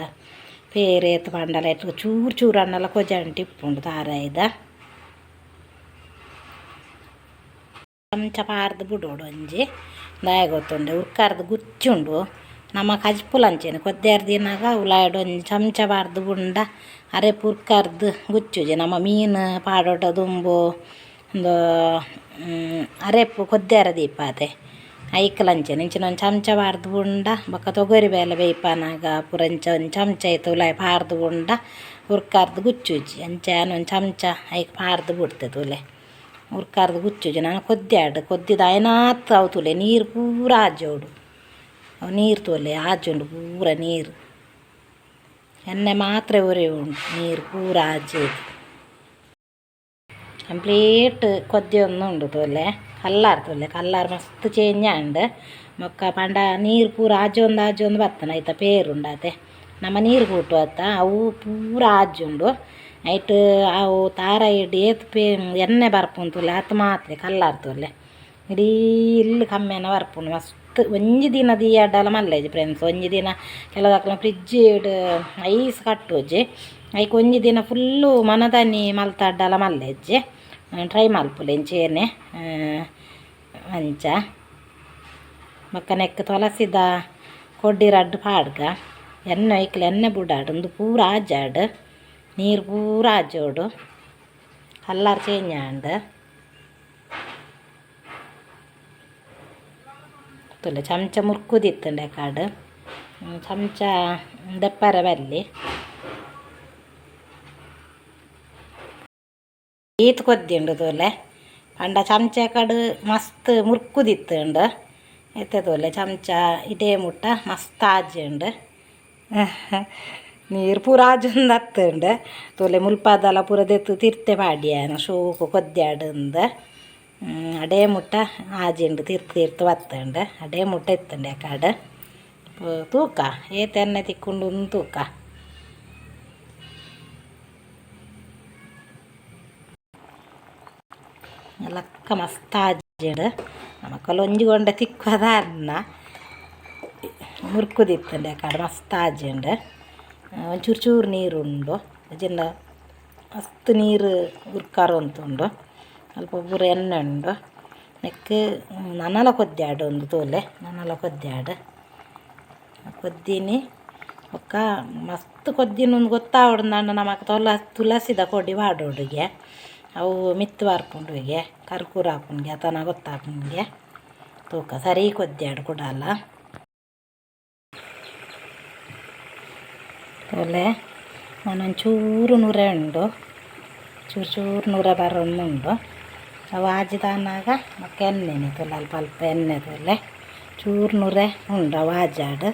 ಪೇರ್ ಏತ್ ಪಂಡಲ ಐಟ್ ಚೂರು ಚೂರು ಆಂಡಲ ಕೊಜಂಟಿ ಇಪ್ಪುಂಡು ತಾರಾಯ್ದ. ಚಮಚ ಪಾರ್ದ್ ಬುಡೋಡು ಒಂಜಿ ದಾಯೆ ಗೊತ್ತುಂಡೆ ಉರ್ಕಾರ್ದ್ ಗುಚ್ಚುಂಡು ನಮ ಕಜ್ಪುಲ ಅಂಚೆನೆ ಕೊದ್ಯಾರ್ ದೀನಾಗ ಉಲಾಯ್ಡ್ ಒಂಜಿ ಚಮಚ ಪಾರ್ದ್ ಬುಂಡ ಅರೆಪು ಉರ್ಕಾರ್ದ್ ಗುಚ್ಚುಜಿ. ನಮ ಮೀನು ಪಾಡೊಡ ದುಂಬು ಉಂದು ಅರೆಪು ಕೊದ್ಯಾರ ದೀಪಾತೆ ಐಕ್ಲ ಅಂಚೆನೆ ಇಂಚಿನ ಒಂಜಿ ಚಮಚ ಪಾರ್ದ್ ಬುಂಡ ಬೊಕ್ಕ ತೊಗರಿ ಬೇಲೆ ಬೇಯ್ಪಾನಾಗ ಪೂರ ಇಂಚ ಒಂಜಿ ಚಮಚ ಐತ ಉಲಾಯಿ ಪಾರ್ದ್ ಬುಂಡ ಉರ್ಕಾರ್ದ್ ಗುಚ್ಚುಜಿ. ಅಂಚ ಯಾನ್ ಒಂಜಿ ಚಮಚ ಐಕ್ ಪಾರ್ದ್ ಬುಡ್ತೆ ತೂಲೆ, ಉರ್ಕಾರ್ದ್ ಗುಚ್ಚುಜಿ. ನನ ಕೊದ್ಯಾಡ್ ಕೊದ್ದಿದ ಆಯ್ನಾತ್ ಅವು ತೂಲೆ ನೀರು ಪೂರ ಆಜೋಡು, ಅವು ನೀರು ತೂಲೆ ಆಜುಂಡು ಪೂರ ನೀರು, ಎಣ್ಣೆ ಮಾತ್ರ ಒರಿಯುಂಡು, ನೀರು ಪೂರ ಆಜೇದು ಕಂಪ್ಲೀಟ್ ಕೊದ್ಯೊಂದುಂಡು ತೋಲೆ. ಕಲ್ಲಾರ್ ತೋಲೆ, ಕಲ್ಲಾರ್ ಮಸ್ತ್ ಚೇಂಜ್ ಆಂಡ್. ಬೊಕ್ಕ ಪಂಡ ನೀರು ಪೂರ ಆಜೊಂದು ಆಜೊಂದು ಬತ್ತನ ಐತ ಪೇರುಂಡು ಆತೆ ನಮ ನೀರು ಕೂಟು ಅತ್ತ ಅವು ಪೂರ ಆಜುಂಡು. ಐಟ್ ಅವು ತಾರಾಯಿಡ್ ಏತ್ ಎಣ್ಣೆ ಬರ್ಪುಂಡು ತೂಲೆ ಆತ್ ಮಾತ್ರ ಕಲ್ಲಾರ್ ತೂಲೆ. ಇಡೀ ಇಲ್ಲ್ ಕಮ್ಮೆನ ಬರ್ಪುಂಡು ಮಸ್ತ್. ಒಂಜಿ ದಿನ ದೀಯಡಲ ಮಲ್ಲೆಜಿ ಫ್ರೆಂಡ್ಸ್, ಒಂಜಿ ದಿನ ಕೆಲದಕ್ಲ ಫ್ರಿಜ್ ಐಸ್ ಕಟ್ಟುಜಿ, ಐಕ್ ಒಂಜಿ ದಿನ ಫುಲ್ಲು ಮನದನಿ ಮಲ್ತಡ್ಡಲ ಮಲ್ಲೆಜ್ಜಿ. ಟ್ರೈ ಮಲ್ಪುಲೆ ಇಂಚೇನೆ ಅಂಚ. ಬೊಕ್ಕ ನೆಕ್ಕ್ ತುಳಸಿದ ಕೊಡ್ಡಿ ರಡ್ಡ್ ಪಾಡ್ಗ ಎಣ್ಣೆ ಐಕ್ಲ ಎಣ್ಣೆ ಬುಡಾಡ್, ಉಂದು ಪೂರ ಆಜಾಡ್, ನೀರು ಪೂರ ಆಜೋಡು, ಕಲ್ಲರ್ ಚೇಂಜ್ ಆಂಡ್. ತೂಲೆ ಚಮಚ ಮುರ್ಕುದಿತ್ತುಂಡೆ ಕಾಡ್ ಚಮಚ ದೆಪ್ಪರೆ ಬಲ್ಲಿ. ಈತ್ ಕೊದ್ದಿಂಡು ತೂಲೆ, ಪಂಡ ಚಮಚ ಕಡು ಮಸ್ತ್ ಮುರ್ಕುದಿತ್ತುಂಡು. ಇತ್ತೆ ತೂಲೆ ಚಮಚ ಇಡೇ ಮುಟ್ಟ ಮಸ್ತ್ ಆಜುಂಡು, ನೀರು ಪೂರ ಆಜೊಂದು ಅತ್ತುಂಡು. ತೂಲೆ ಮುಲ್ಪದಲ ಪೂರ ದೆತ್ತ್ ತಿರ್ತೆ ಪಾಡ್ಯಾನ ಶೋಕು ಕೊದ್ಯಾಡುಂದು. ಅಡೇ ಮುಟ್ಟ ಆಜಿಂಡು ತಿರ್ತು ತಿರ್ತು ಬತ್ತುಂಡು, ಅಡೇ ಮುಟ್ಟ ಇತ್ತುಂಡು ಕಾಡು. ತೂಕ ಏತ್ ಎಣ್ಣೆ ತಿಕ್ಕುಂಡು ತೂಕ. ಲಕ್ಕ ಮಸ್ತ್ ಆಜಿಂಡು. ನಮಕಲ್ಲ ಒಂಜಿ ಗೊಂಡೆ ತಿಕ್ಕುವ ಅನ್ನ ಮುರ್ಕುದಿತ್ತುಂಡೆ ಕಾಡು ಮಸ್ತ್ ಆಜಿಂಡು. ಒಂಚೂರು ಚೂರು ನೀರುಂಡು, ಜಿಂಡ ಮಸ್ತ್ ನೀರು ಉರ್ಕಾರ ಉಂಟುಂಡು, ಅಲ್ಪ ಪೂರ ಎಣ್ಣೆ ಉಂಡು. ನೆಕ್ಕ್ ನನಲ ಕೊದ್ಯಾಡು ಒಂದು ತೋಲೆ, ನನಲ ಕೊದ್ಯಾಡು ಕೊದ್ದಿನಿ ಬೊಕ್ಕ ಮಸ್ತ್ ಕೊದ್ದಿನ ಗೊತ್ತಾವೊಡು ನಮಕ್ ತುಳಸಿದ ಕೊಡಿ ಪಾಡೊಡುಗೆ ಅವು ಮಿತ್ತ್ ಬರ್ಪುಂಡುಗೆ ಕರ್ಕೂರ ಆಪುಂಡುಗೆ ಅತನ ಗೊತ್ತಾಪುಂಡುಗೆ ತೂಕ ಸರಿ ಕೊದ್ದಿಯಾಡು ಕುಡಲ ತೋಲೆ ಒಂಚೂರು ನುರೆ ಉಂಡು ಚೂರು ಚೂರು ನುರೆ ಬರೋಂದುಂಡು ಅವು ಆಜಿದಾನಾಗ ಬೊಕ್ಕ ಎಣ್ಣೆನೆ ತೋಲೆ ಅಲ್ಪ ಅಲ್ಪ ಎಣ್ಣೆ ತೋಲೆ ಚೂರು ನುರೆ ಉಂಡು ಅವು ಆಜಾಡು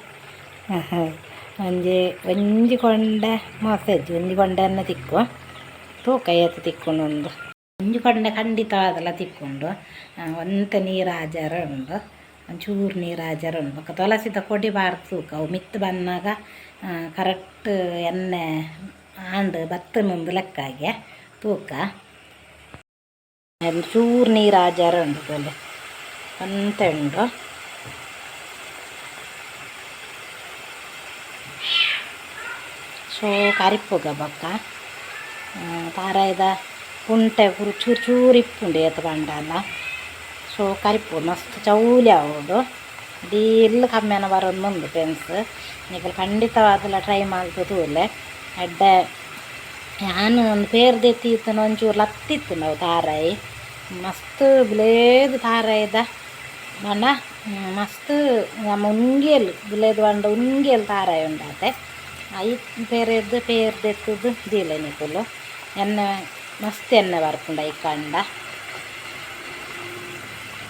ಒಂಜಿ ಒಂಜಿ ಕೊಂಡೆ ಮೋಸೆಜ್ಜಿ ಒಂಜಿ ಕೊಂಡೆ ಎಣ್ಣೆ ತಿಕ್ಕು ತೂಕ ಏತ್ ತಿಕ್ಕುಂಡು ಒಂಜಿ ಕೊಂಡೆ ಖಂಡಿತವಾದಲ ತಿಕ್ಕುಂಡು ಒಂತೆ ನೀರು ಆಜಾರ ಉಂಡು ಒಂಚೂರು ನೀರು ಆಜಾರ ಉಂಡು ಬೊಕ್ಕ ತುಳಸಿದ ಕೊಡಿ ಪಾಡ್ದ್ ತೂಕ ಅವು ಮಿತ್ತ್ ಬನ್ನಗ ಕರೆಕ್ಟ್ ಎಣ್ಣೆ ಆಂಡ್ ಬತ್ತುಂದು ಲೆಕ್ಕಾಗೆ ತೂಕ ಚೂರು ನೀರು ಆಜಾರ ಉಂಡು ತೋಲೆ ಒಂತೆ ಉಂಡು ಸೋಕು ಅರಿಪುಗ ಬೊಕ್ಕ ತಾರಾಯಿದ ಪುಂಟೆ ಪೂರ ಚೂರು ಚೂರು ಇಪ್ಪುಂಡು ಏತ್ ಪಂಡಲ ಸೋಕು ಅರಿಪು ಮಸ್ತ್ ಚೌಲಿ ಆವೊಡು ಇಡೀ ಇಲ್ಲ್ ಕಮ್ಮೆನ ಬರೊಂದುಂಡು ಫ್ರೆಂಡ್ಸ್ ನಿಕುಲು ಖಂಡಿತವಾದಲ ಟ್ರೈ ಮಲ್ತ್ ತೂಲೆ ಎಡ್ಡೆ ಯಾನ್ ಒಂದು ಪೇರ್ ದೆತ್ತಿತ್ತುಂಡ ಒಂಚೂರು ಲತ್ತಿತ್ತುಂಡು ಅವು ತಾರಾಯಿ ಮಸ್ತ್ ಬುಲೇದ್ ತಾರಾಯಿದ ಪಂಡ ಮಸ್ತ್ ನಮ್ಮ ಉಂಗಿಯಲ್ ಬುಲೇದ್ ಪಂಡ ಉಂಗಿಯಲ್ ತಾರಾಯಿ ಉಂಡಾತೆ ಐಕ್ ಪೇರೆದ್ ಪೇರ್ ದೆತ್ತುದು ದೀಲೆ ನಿಕುಲು ಎಣ್ಣೆ ಮಸ್ತ್ ಎಣ್ಣೆ ಬರ್ಪುಂಡು ಐಕ್ ಪಂಡ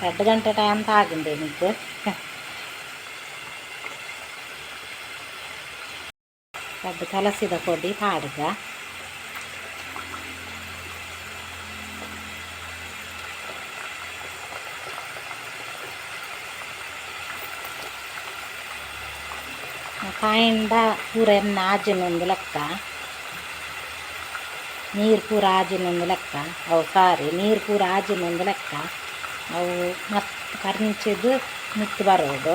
ರಡ್ಡ್ ಗಂಟೆ ಟೈಮ್ ತಾಗುಂಡು ಎಂಕ್ ರಡ್ಡ್ ತುಳಸಿದ ಕೊಡಿ ಪಾಡ್ಗ ಕಾಯಿಂಡ ಪೂರ ಎಣ್ಣೆ ಆಜಿನೊಂದು ಲೆಕ್ಕ ನೀರು ಪೂರ ಆಜಿನೊಂದು ಲೆಕ್ಕ ಅವು ಸಾರಿ ನೀರು ಪೂರ ಆಜಿನೊಂದು ಲೆಕ್ಕ ಅವು ಮಸ್ತ್ ಕರ್ಂಚಿದ್ ಮಿತ್ತ್ ಬರೋಡು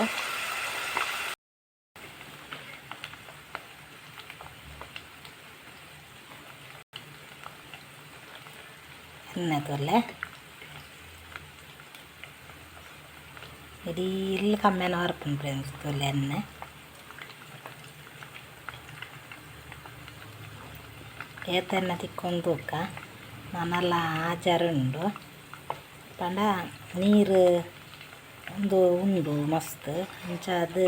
ಎಣ್ಣೆ ತೋಲೆ ಇಡೀ ಇಲ್ಲ್ ಕಮ್ಮೆನ ಬರ್ಪುಂಡು ಫ್ರೆಂಡ್ಸ್ ತೋಲೆ ಎಣ್ಣೆ ಏತ್ ಎಣ್ಣೆ ತಿಕ್ಕೊಂದು ತೂಕ ನನಲ ಆಜಾರ ಉಂಡು ಪಂಡ ನೀರು ಉಂದು ಉಂಡು ಮಸ್ತ್ ಅಂಚಾದ್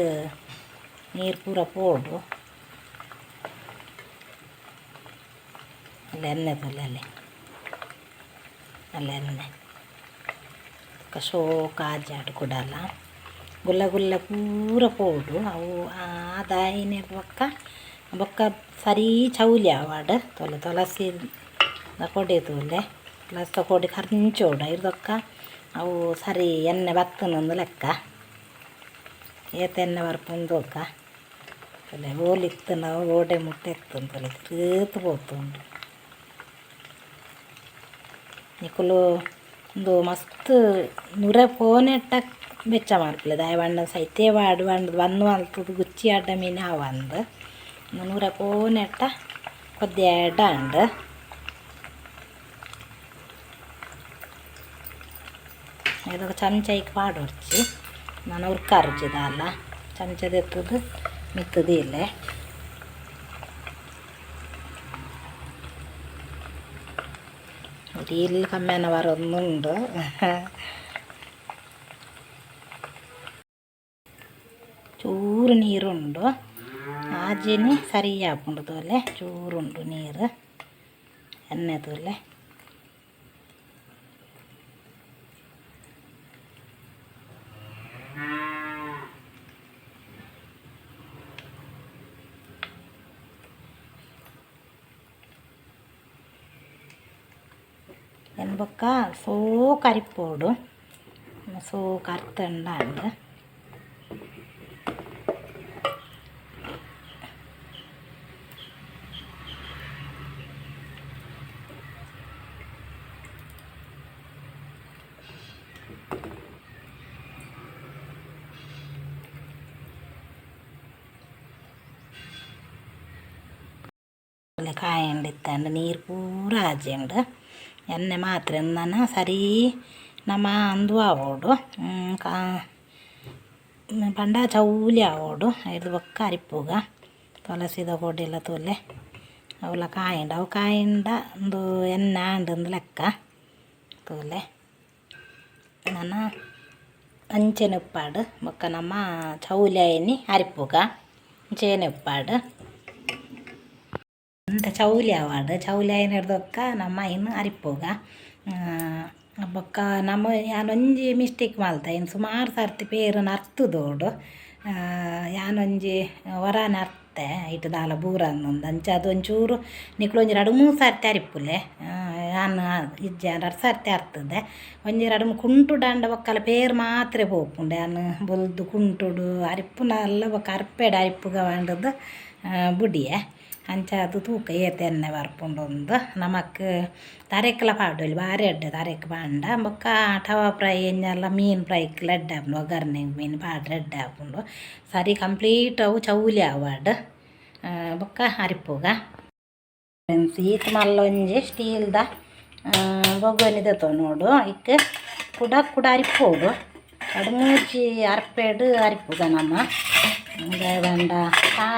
ನೀರು ಪೂರ ಪೋಡು ಅಲ್ಲ ಎಣ್ಣೆ ತೋಲೆ ಅಲ್ಲಿ ಅಲ್ಲ ಎಣ್ಣೆ ಬೊಕ್ಕ ಶೋಕು ಆಜಾಡ್ ಕುಡಲ ಗುಲ್ಲ ಗುಲ್ಲ ಪೂರ ಪೋಡು ಅವು ಆದಾಯಿನೆ ಬೊಕ್ಕ ಬೊಕ್ಕ ಸರಿ ಚೌಲಿ ಆವಡ್ ತೋಲೆ ತುಳಸಿ ಕೊಡಿ ತೂಲೆ ತುಳಸಿದ ಕೊಡಿ ಕರ್ಂಚೋಡು ಐರ್ದೊಕ್ಕ ಅವು ಸರಿ ಎಣ್ಣೆ ಬತ್ತುಂದು ಲೆಕ್ಕ ಏತ್ ಎಣ್ಣೆ ಬರ್ಪುಂಡು ತೂಕ ತೋಲೆ ಓಲು ಇತ್ತುಂಡ ಓಡೆ ಮುಟ್ಟ ಎತ್ತುಂಡು ತೋಲೆ ತಿರ್ತ್ ಪೋತುಂಡು ನಿಕುಲು ಉಂದು ಮಸ್ತ್ ನುರೆ ಪೋನೆಟ್ಟ ಬೆಚ್ಚ ಮಲ್ಪುಲೆ ದಾಯೆ ಪಂಡ ಸೈತೆ ಪಾಡ್ ಪಂಡುದು ಬಂದ್ ಮಲ್ತುದು ಗುಚ್ಚಿ ಅಡ್ಡ ಮೀನ್ ಆವಂದ್ ನುರೆ ಪೋನೆಟ್ಟ ಕೊದ್ಯೆಡ್ ಆಂಡ್ ಐತ ಚಮಚ ಐಕ್ ಪಾಡೊಡ್ಚಿ ನನ ಉರ್ಕಾರುಜಿ ದಾಲ ಚಮಚ ದೆತ್ತುದು ಮಿತ್ತ್ ದೀಲೆ ಇಲ್ಲ್ ಕಮ್ಮೆನ ಬರೊಂದುಂಡು ಚೂರು ನೀರುಂಡು ಆಜಿನಿ ಸರಿ ಆಪುಂಡು ತೋಲೆ ಚೂರುಂಡು ನೀರು ಎಣ್ಣೆ ತೋಲೆ ಎನ್ ಬೊಕ್ಕ ಸೋಕು ಅರಿಪೊಡು ಸೋಕು ಅರ್ತುಂಡಾಂಡ್ ಕಾಯಂಡ್ ಇತ್ತಂಡ್ ನೀರು ಪೂರ ಆಜಿಂಡ್ ಎಣ್ಣೆ ಮಾತ್ರ ನನ ಸರಿ ನಮ ಅಂದು ಆವೊಡು ಪಂಡ ಚೌಲಿ ಆವೊಡು ಐರ್ದ್ ಬೊಕ್ಕ ಅರಿಪುಗ ತುಳಸಿದ ಕೊಡಿಲ ತೂಲೆ ಅವಲ ಕಾಯಿಂಡ ಅವು ಕಾಯಿಂಡ ಒಂದು ಎಣ್ಣೆ ಆಂಡ್ ಲೆಕ್ಕ ತೂಲೆ ನನ ಅಂಚೆನೆ ಉಪ್ಪಾಡು ಬೊಕ್ಕ ನಮ್ಮ ಚೌಲಿ ಆಯಿನಿ ಅರಿಪುಗ ಅಂಚೆನೆ ಉಪ್ಪಾಡು ಅಂತೆ ಚೌಲಿ ಆವಾಡು ಚೌಲಿ ಆಯಿನ ಹಿಡ್ದೊಕ್ಕ ನಮ್ಮ ಇನ್ನು ಅರಿಪುಗ ಬೊಕ್ಕ ನಮ್ಮ ಯಾನೊಂಜಿ ಮಿಸ್ಟೇಕ್ ಮಲ್ತ ಇನ್ನು ಸುಮಾರು ಸರ್ತಿ ಪೇರುನ ಅರ್ತದೋಡು ಯಾನೊಂಜಿ ವರಾನ ಅರ್ತೆ ಇಟ್ಟು ದಾಲ ಬೂರನ್ನೊಂದು ಅಂಚ ಅದು ಒಂಚೂರು ನಿಕ್ಲು ಒಂಜಿ ರಡ್ಡ್ ಮೂರು ಸರ್ತಿ ಅರಿಪುಲೆ ಯಾನ್ ಇಜ್ಜಿ ರಡ್ಡ್ ಸರ್ತಿ ಅರ್ತದೆ ಒಂಜಿ ರಡ್ಡ್ ಕುಂಟುಡು ಆಂಡ ಬೊಕ್ಕಲ ಪೇರು ಮಾತ್ರ ಪೋಪುಂಡು ಯಾನ್ ಬೊಲ್ದು ಕುಂಟುಡು ಅರಿಪುನಲ್ಲ ಬೊಕ್ಕ ಅರ್ಪೆಡ್ ಅರಿಪುಗ ಪಂಡುದು ಬುಡಿಯೆ ಅಂಚ ಅದು ತೂಕ ಏತ್ ಎಣ್ಣೆ ಬರ್ಪುಂಡು ನಮಕ್ ತರೆಕ್ಲ ಪಾಡೊಲಿ ಬಾರಿ ಎಡ್ಡೆ ತರೆಕ್ ಪಾಂಡ ಬೊಕ್ಕ ತವಾ ಫ್ರೈ ಎಂಜಲ ಮೀನು ಫ್ರೈಕ್ಲ ಎಡ್ಡೆ ಆಪುಂಡು ಒಗ್ಗರಣೆಗ್ ಮೀನು ಪಾಡ್ರೆ ಎಡ್ಡೆ ಆಪುಂಡು ಸರಿ ಕಂಪ್ಲೀಟ್ ಅವು ಚೌಲಿ ಆವಡ್ ಬೊಕ್ಕ ಅರಿಪುಗ ಫ್ರೆಂಡ್ಸ್ ಈತ್ ಮಲ್ಲ ಒಂಜಿ ಸ್ಟೀಲ್ದ ಬೊಗೊನಿ ದೆತೊನೊಡು ಐಕ್ ಕುಡ ಕುಡ ಅರಿಪೊಡು ರಡ್ಡ್ ಮೂಜಿ ಅರ್ಪೆಡ್ ಅರಿಪುಗ ನಮ ದಾಯೆ ಪಂಡ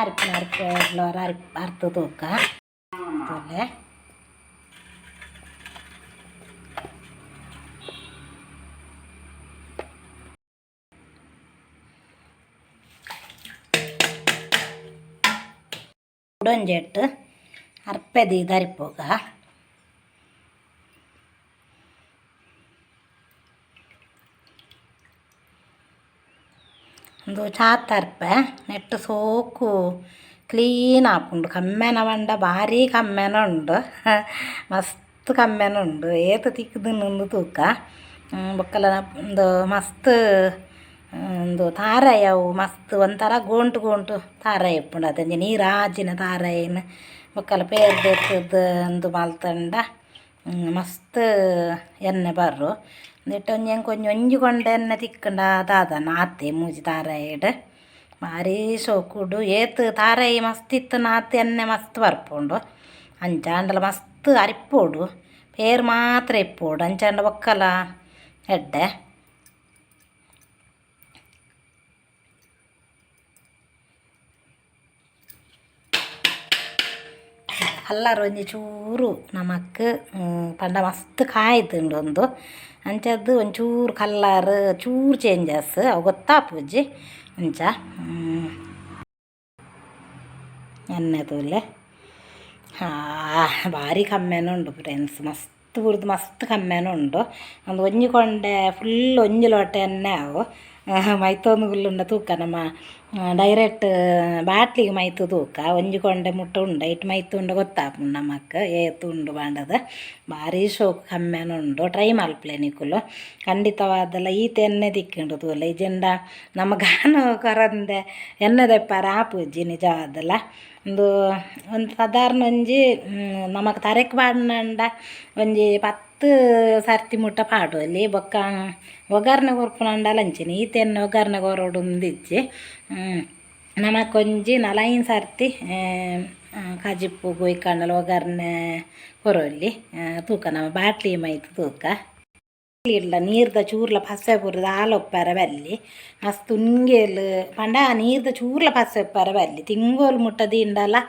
ಅರಿಪುನ ಅರ್ಪೆಡ್ಲ ಅರ್ತ್ ತೂಕ ತೂಲೆ ಕುಡೊಂಜೆಟ್ ಅರ್ಪೆ ದೀದ್ ಅರಿಪುಗ ಉಂದು ಚಾತ ಅರ್ಪೆ ನೆಟ್ಟ್ ಸೋಕು ಕ್ಲೀನ್ ಆಪುಂಡು ಕಮ್ಮೆನ ಪಂಡ ಬಾರಿ ಕಮ್ಮೆನ ಉಂಡು ಮಸ್ತ್ ಕಮ್ಮೆನ ಉಂಡು ಏತ್ ತಿಕ್ಕುದುಂಡು ತೂಕ ಬೊಕ್ಕಲ ಉಂದು ಮಸ್ತ್ ಉಂದು ತಾರಾಯಿ ಅವು ಮಸ್ತ್ ಒಂಥರ ಗೋಂಟು ಗೋಂಟು ತಾರಾಯಿ ಇಪ್ಪುಂಡು ಅತೆ ನೀರು ಆಜಿನ ತಾರಾಯಿನ್ ಬೊಕ್ಕಲ ಪೇರ್ ದೆತ್ತುದು ಉಂದು ಮಲ್ತುಂಡ ಮಸ್ತ್ ಎಣ್ಣೆ ಬರು ನೆಟ್ ಒಂಜಿ ಎಂಕ್ ಒಂಜಿ ಒಂಜಿ ಕೊಂಡೆ ಎಣ್ಣೆ ತಿಕ್ಕುಂಡ ದಾದನ ಆತೆ ಮೂಜಿ ತಾರಾಯಿಡ್ ಬಾರಿ ಶೋಕುಡು ಏತ್ ತಾರಾಯಿ ಮಸ್ತ್ ಇತ್ತುಂಡ ಆತ್ ಎಣ್ಣೆ ಮಸ್ತ್ ಬರ್ಪುಂಡು ಅಂಚ ಆಂಡಲ ಮಸ್ತ್ ಅರಿಪೊಡು ಪೇರ್ ಮಾತ್ರ ಇಪ್ಪೊಡು ಅಂಚಾಂಡ ಬೊಕ್ಕಲ ಎಡ್ಡೆ. ಕಲ್ಲರ್ ಒಂಜಿ ಚೂರು ನಮಕ್ ಪಂಡ ಮಸ್ತ್ ಕಾಯ್ದುಂಡು ಉಂದು ಅಂಚದ್ ಒಂಚೂರು ಕಲ್ಲರ್ ಚೂರು ಚೇಂಜಸ್ ಅವು ಗೊತ್ತಾಪುಜಿ ಅಂಚ ಎಣ್ಣೆ ತೂಲೆ ಬಾರಿ ಕಮ್ಮೆನ ಉಂಡು ಫ್ರೆಂಡ್ಸ್ ಮಸ್ತ್ ಬುಡ್ದು ಮಸ್ತ್ ಕಮ್ಮೆನ ಉಂಡು ಉಂದು ಒಂಜಿ ಕೊಂಡೆ ಫುಲ್ ಒಂಜಿ ಲೋಟೆ ಎಣ್ಣೆ ಅವು ಮೈತೊಂದು ಕುಲ್ಲುಂಡ ತೂಕ ನಮ್ಮ ಡೈರೆಕ್ಟ್ ಬಾಟ್ಲಿಗೆ ಮೈತು ತೂಕ ಒಂಜಿ ಕೊಂಡೆ ಮುಟ್ಟ ಉಂಡು ಐಟ್ ಮೈತು ಗೊತ್ತಾಪುಂಡು ನಮಕ್ ಏತ್ ಉಂಡು ಪಂಡದು ಬಾರಿ ಶೋಕು ಕಮ್ಮೆನ ಉಂಡು ಟ್ರೈ ಮಲ್ಪುಲೆ ನಿಕುಲು ಖಂಡಿತವಾದಲ ಈತ್ ಎಣ್ಣೆ ತಿಕ್ಕುಂಡು ತೂಲೆ ಇಜ್ಜಿಂಡ ನಮ ಗಾನ ಕೊರಂದೆ ಎಣ್ಣೆ ದೆಪ್ಪರೆ ಆಪುಜಿ ನಿಜವಾದಲ ಉಂದು ಒಂಜಿ ಸಾಧಾರಣ ಒಂಜಿ ನಮಕ್ ತರೆಕ್ ಪಾಡ್ಂಡ ಒಂಜಿ 10 ಸರ್ತಿ ಮುಟ್ಟ ಪಾಡೊಲಿ ಬೊಕ್ಕ ಒಗ್ಗರ್ಣೆ ಕೊರ್ಪುನಂಡಲ ಅಂಚೆನೆ ಈತ್ ಎಣ್ಣೆ ಒಗ್ಗರ್ಣೆ ಕೊರೊಡು ಇಂದಿಜ್ಜಿ ನಮಕ್ ಒಂಜಿ 4-5 ಸರ್ತಿ ಕಜಿಪು ಗುಯ್ಕಂಡಲ ಒಗ್ಗರ್ಣೆ ಕೊರೊಲಿ ತೂಕ ನಮ ಬಾಟ್ಲಿ ಮೈತ್ ತೂಕ ಇಲ್ಲ ನೀರ್ದ ಚೂರ್ಲ ಪಸೆ ಪೂರ ದಾಲ ಉಪ್ಪರೆ ಬಲ್ಲಿ ಮಸ್ತ್ ಉಂಗೆಲ್ ಪಂಡ ನೀರ್ದ ಚೂರ್ಲ ಪಸೆ ಉಪ್ಪರೆ ಬಲ್ಲಿ ತಿಂಗೊಲು ಮುಟ್ಟ ದೀಂಡಲ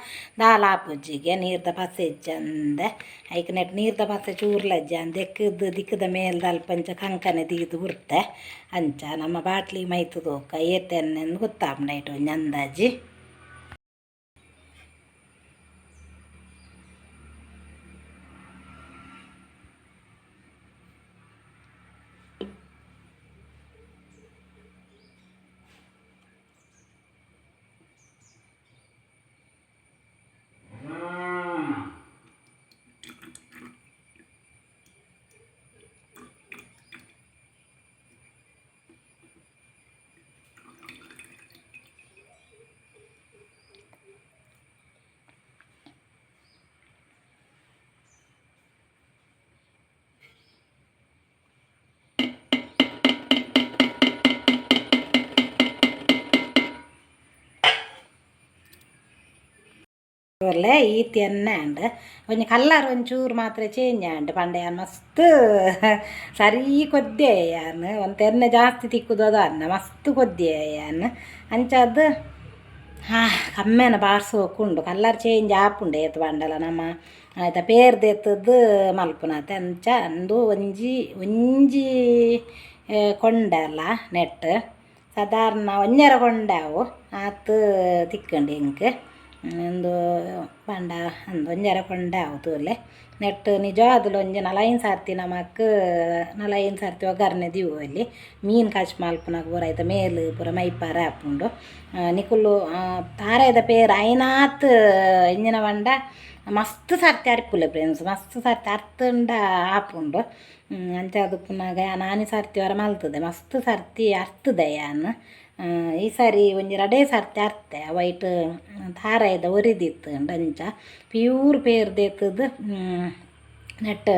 ದಾಲ ಆಪುಜ್ಜಿಗೆ ನೀರ್ದ ಪಸೆ ಇಜ್ಜಂದೆ ಐಕ್ ನೆಟ್ ನೀರ್ದ ಪಸೆ ಚೂರ್ಲ ಇಜ್ಜಂದೆ ದೆಕ್ಕದ ದಿಕ್ಕದ ಮೇಲ್ದ ಅಲ್ಪ ಅಂಚ ಕಂಕನೆ ದೀದ್ ಬುಡ್ತೆ ಅಂಚ ನಮ್ಮ ಬಾಟ್ಲಿ ಮೈತ್ ತೂಕ ಏತ್ ಎಣ್ಣೆ ಗೊತ್ತಾಪುಂಡು ಐಟ್ ಒಂಜಿ ಅಂದಾಜಿ. ಒಲ್ಲೆ ಈತ್ ಎಣ್ಣೆ ಆಂಡ್ ಒಂಜಿ ಕಲ್ಲರ್ ಒಂಚೂರು ಮಾತ್ರ ಚೇಂಜ್ ಆಂಡ್ ಪಂಡ ಯಾನ್ ಮಸ್ತ್ ಸರಿ ಕೊದ್ದೆ ಯಾನ್ ಒಂತೆ ಎಣ್ಣೆ ಜಾಸ್ತಿ ತಿಕ್ಕುದು ಅದು ಅನ್ನ ಮಸ್ತ್ ಕೊದ್ದೆ ಯಾನ್ ಅಂಚಾದ್. ಕಮ್ಮೆನ ಬಾರ್ ಸೋಕುಂಡು ಕಲರ್ ಚೇಂಜ್ ಆಪುಂಡು ಏತ್ ಪಂಡಲ ನಮ ಐತ ಪೇರ್ ದೆತ್ತುದು ಮಲ್ಪುನತೆ ಅಂಚ ಉಂದು ಒಂಜಿ ಒಂಜಿ ಕೊಂಡಲ ನೆಟ್ ಸಾಧಾರಣ ಒಂಜರೆ ಕೊಂಡೆ ಅವು ಆತ್ ತಿಕ್ಕುಂಡು ಎಂಕ್ ಉಂದು ಪಂಡ ಅಂದ್ ಒಂಜರೆ ಕೊಂಡೆ ಆವು ತೂಲೆ ನೆಟ್ ನಿಜವಾದ್ಲ ಒಂಜಿ ನಾಲೈನ್ ಸರ್ತಿ ನಮಕ್ ನಾಲೈನ್ ಸರ್ತಿ ಒಗ್ಗರ್ಣೆ ದೀವೊಲಿ ಮೀನ್ ಕಜ್ಪು ಮಲ್ಪುನಗ ಪೂರ ಐತ ಮೇಲ್ ಪೂರ ಮೈಪಾರೆ ಆಪುಂಡು. ನಿಕುಲು ತಾರಾಯಿದ ಪೇರ್ ಆಯಿನಾತ್ ಎಂಚಿನ ಪಂಡ ಮಸ್ತ್ ಸರ್ತಿ ಅರ್ಪುಲೆ ಫ್ರೆಂಡ್ಸ್ ಮಸ್ತ್ ಸರ್ತಿ ಅರ್ತುಂಡ ಆಪುಂಡು. ಅಂಚಾದ್ ಉಪ್ಪುನಗ ಯಾನ್ ಆನಿ ಸರ್ತಿ ಒರ ಮಲ್ತುದೆ ಮಸ್ತ್ ಸರ್ತಿ ಅರ್ತುದೆ ಯಾನ್. ಈ ಸಾರಿ ಒಂಜಿ ರಡ್ಡೆ ಸರ್ತಿ ಅರ್ತೆ ಅವು ಐಟ್ ತಾರಾಯಿದ ಒರಿದಿತ್ತುಂಡು ಅಂಚ ಪ್ಯೂರ್ ಪೇರ್ ದೆತ್ತುದು ನೆಟ್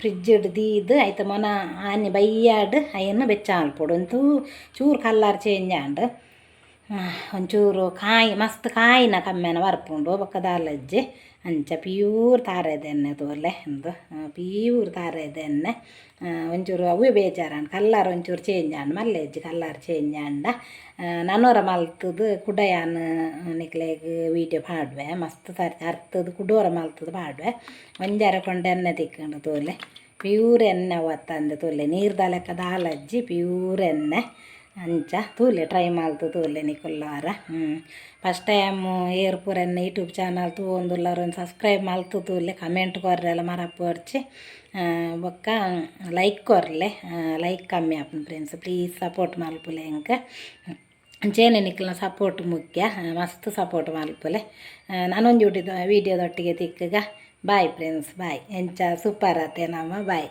ಫ್ರಿಜ್ಡ್ ದೀದ್ ಐತ ಮೊನ ಆನಿ ಬಯ್ಯಾಡ್ ಐನ್ ಬೆಚ್ಚ ಮಲ್ಪೊಡು ಒಂತೂ ಚೂರು ಕಲರ್ ಚೇಂಜ್ ಆಂಡ್. ಒಂಚೂರು ಕಾಯಿ ಮಸ್ತ್ ಕಾಯಿನ ಕಮ್ಮೆನ ಬರ್ಪುಂಡು ಬೊಕ್ಕ ದಾಲಜ್ಜಿ ಅಂಚ ಪ್ಯೂರ್ ತಾರಾಯಿದ ಎಣ್ಣೆ ತೂಲೆ ಉಂದು ಪ್ಯೂರ್ ತಾರಾಯಿದ ಎಣ್ಣೆ. ಒಂಚೂರು ಅವ್ವೇ ಬೇಜಾರಾಂಡ್ ಕಲರ್ ಒಂಚೂರು ಚೇಂಜ್ ಆಂಡ್ ಮಲ್ಲೆಜ್ಜಿ ಕಲರ್ ಚೇಂಜ್ ಆಂಡ. ನನೊರ ಮಲ್ತುದು ಕುಡ ಯಾನ್ ನಿಕ್ಲೆಗ್ ವೀಡಿಯೋ ಪಾಡುವೆ ಮಸ್ತ್ ಸರ್ತಿ ಅರ್ತುದು ಕುಡೊರ ಮಲ್ತುದು ಪಾಡುವೆ. ಒಂಜರೆ ಕೊಂಡೆ ಎಣ್ಣೆ ತಿಕ್ಕುಂಡು ತೂಲೆ ಪ್ಯೂರ್ ಎಣ್ಣೆ ಅವು ಅತ್ತಂದೆ ತೂಲೆ ನೀರ್ದ ಲೆಕ್ಕ ದಾಲಜ್ಜಿ ಪ್ಯೂರ್ ಎಣ್ಣೆ. ಅಂಚ ತೂಲೆ ಟ್ರೈ ಮಲ್ತು ತೂಲೆ ನಿಕುಲು ಫಸ್ಟ್ ಟೈಮ್ ಏರ್ ಪೂರ ಎನ್ನ ಯೂಟ್ಯೂಬ್ ಚಾನಲ್ ತೂವೊಂದುಲ್ಲರ್ ಒಂಜಿ ಸಬ್ಸ್ಕ್ರೈಬ್ ಮಲ್ತು ತೂಲೆ ಕಮೆಂಟ್ ಕೊರ್ರೆಲ ಮರಪೊಡ್ಚಿ ಬೊಕ್ಕ ಲೈಕ್ ಕೊರ್ಲೆ ಲೈಕ್ ಕಮ್ಮಿ ಆಪುಂಡು ಫ್ರೆಂಡ್ಸ್ ಪ್ಲೀಸ್ ಸಪೋರ್ಟ್ ಮಲ್ಪುಲೆ ಎಂಕ್. ಅಂಚೆನೆ ನಿಕ್ಲೆನ ಸಪೋರ್ಟ್ ಮುಖ್ಯ ಮಸ್ತ್ ಸಪೋರ್ಟ್ ಮಲ್ಪುಲೆ. ನನೊಂಜಿ ವೀಡಿಯೋದೊಟ್ಟಿಗೆ ತಿಕ್ಕುಗ. Bye friends bye. ಎಂಚ ಸೂಪರ್ ಆತೆ ನಮ್ಮ ಬಾಯ್.